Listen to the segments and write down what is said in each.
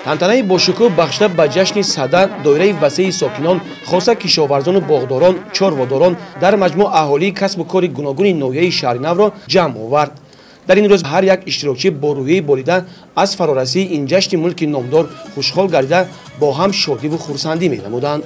Тантанаи бошукӯҳ бахшида ба ҷашни Сада доираи васеи сокинон, хоса кишоварзону боғдорон, чорводорон, дар маҷмӯъ аҳолии касбу кори гуногуни ноҳияи Шаҳринавро ҷамъ овард. Дар ин рӯз ҳар як иштирокчӣ бо рӯҳияи болида аз фарорасии ин ҷашни мулки номдор хушҳол гардида, бо ҳам шодиву хурсандӣ менамуданд.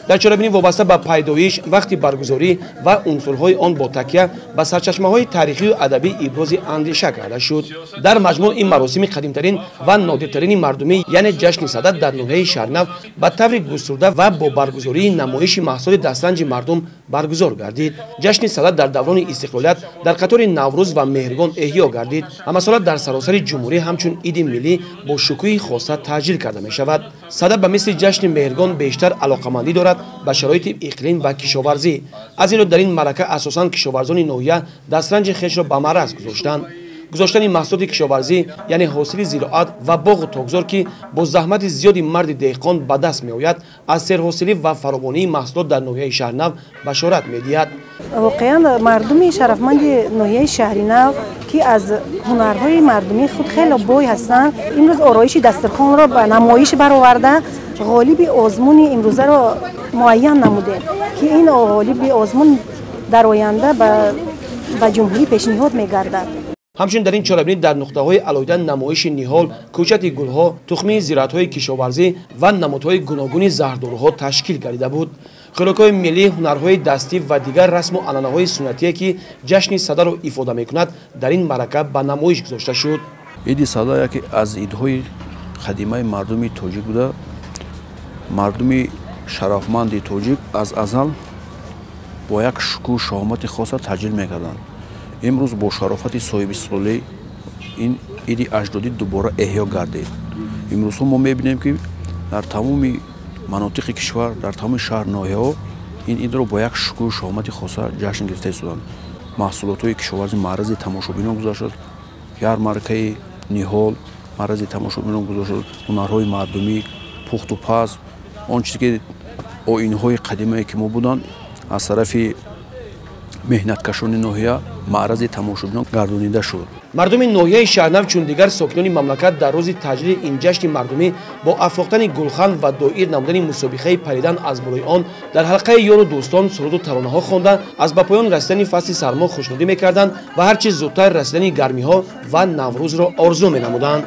Дар чорабинӣ вобаста ба пайдоиш, вақти баргузорӣ ва унсурҳои он бо такя ба сарчашмаҳои таърихию адабӣ ибрози андеша карда шуд. Дар маҷмӯъ ин маросими қадимтарин ва нодиртарини мардумӣ, яъне ҷашни Сада дар ноҳияи Шаҳринав ба таври густурда ва бо баргузории намоиши маҳсули дастранҷи мардум баргузор гардид. Ҷашни Сада дар даврони истиқлолият дар қатори Наврӯз ва Меҳргон эҳё гардид. Ҳамасола дар саросари ҷумҳурӣ ҳамчун иди миллӣ бо шукӯҳи хоса таҷлил карда мешавад. Сада ба мисли ҷашни Меҳргон бештар алоқамандӣ дорад ба шароити иқлим ва кишоварзӣ. Аз ин рӯ дар ин маърака асосан кишоварзони ноҳия дастранҷи хешро ба маъраз гузоштанд. Гузоштани маҳсулоти кишоварзӣ, яъне ҳосили зироат ва боғу токзор, ки бо заҳмати зиёди марди деҳқон ба даст меояд, аз серҳосилӣ ва фаровонии маҳсулот дар ноҳияи Шаҳринав башорат медиҳад. Воқеан, мардуми шарафманди ноҳияи Шаҳринав, ки аз ҳунарҳои мардумии худ хеле бой ҳастанд, имрӯз ороиши дастархонро ба намоиш бароварда, ғолиби озмуни имрӯзаро муайян намудем, ки ин ғолиби озмун дар оянда ба ҷумҳурӣ пешниҳод мегардад. Ҳамчунин дар ин чорабинӣ дар нуқтаҳои алоҳида намоиши ниҳол, кӯчати гулҳо, тухмии зироатҳои кишоварзӣ ва намудҳои гуногуни заҳрдоруҳо ташкил гардида буд. Хӯрокҳои миллӣ, ҳунарҳои дастӣ ва дигар расму анъанаҳои суннатие, ки ҷашни Садаро ифода мекунад, дар ин маърака ба намоиш гузошта шуд. Иди Сада яке аз идҳои қадимаи мардуми тоҷик буда, мардуми шарафманди тоҷик аз азал бо як шукӯҳу шаҳомати хоса таҷлил мекарданд. Имрӯз бо шарофати соҳибистиқлолӣ ин иди аҷдодӣ дубора эҳё гардид. Имрӯзҳо мо мебинем, ки дар тамоми манотиқи кишвар, дар тамоми шаҳр, ноҳияҳо ин идро бо як шукӯҳу шаҳомати хоса ҷашн гирифта истоданд. Маҳсулотҳои кишоварзӣ маърази тамошобинон гузошта шуд, ярмаркаи ниҳол маърази тамошобинон гузошта шуд, ҳунарҳои мардумӣ, пухту паз, он чизе ки оинҳои қадимае ки мо буданд, аз тарафи меҳнаткашони ноҳия маърази тамошобинон гардонида шуд. Мардуми ноҳияи Шаҳрнав, чун дигар сокинони мамлакат, дар рӯзи таҷлили ин ҷашни мардумӣ бо афрохтани гулхан ва доир намудани мусобиқаи паридан аз болои он дар ҳалқаи ёру дӯстон суруду таронаҳо хонда, аз ба поён расидани фасли сармо хушнудӣ мекарданд ва ҳарчи зудтар расидани гармиҳо ва Наврӯзро орзу менамуданд.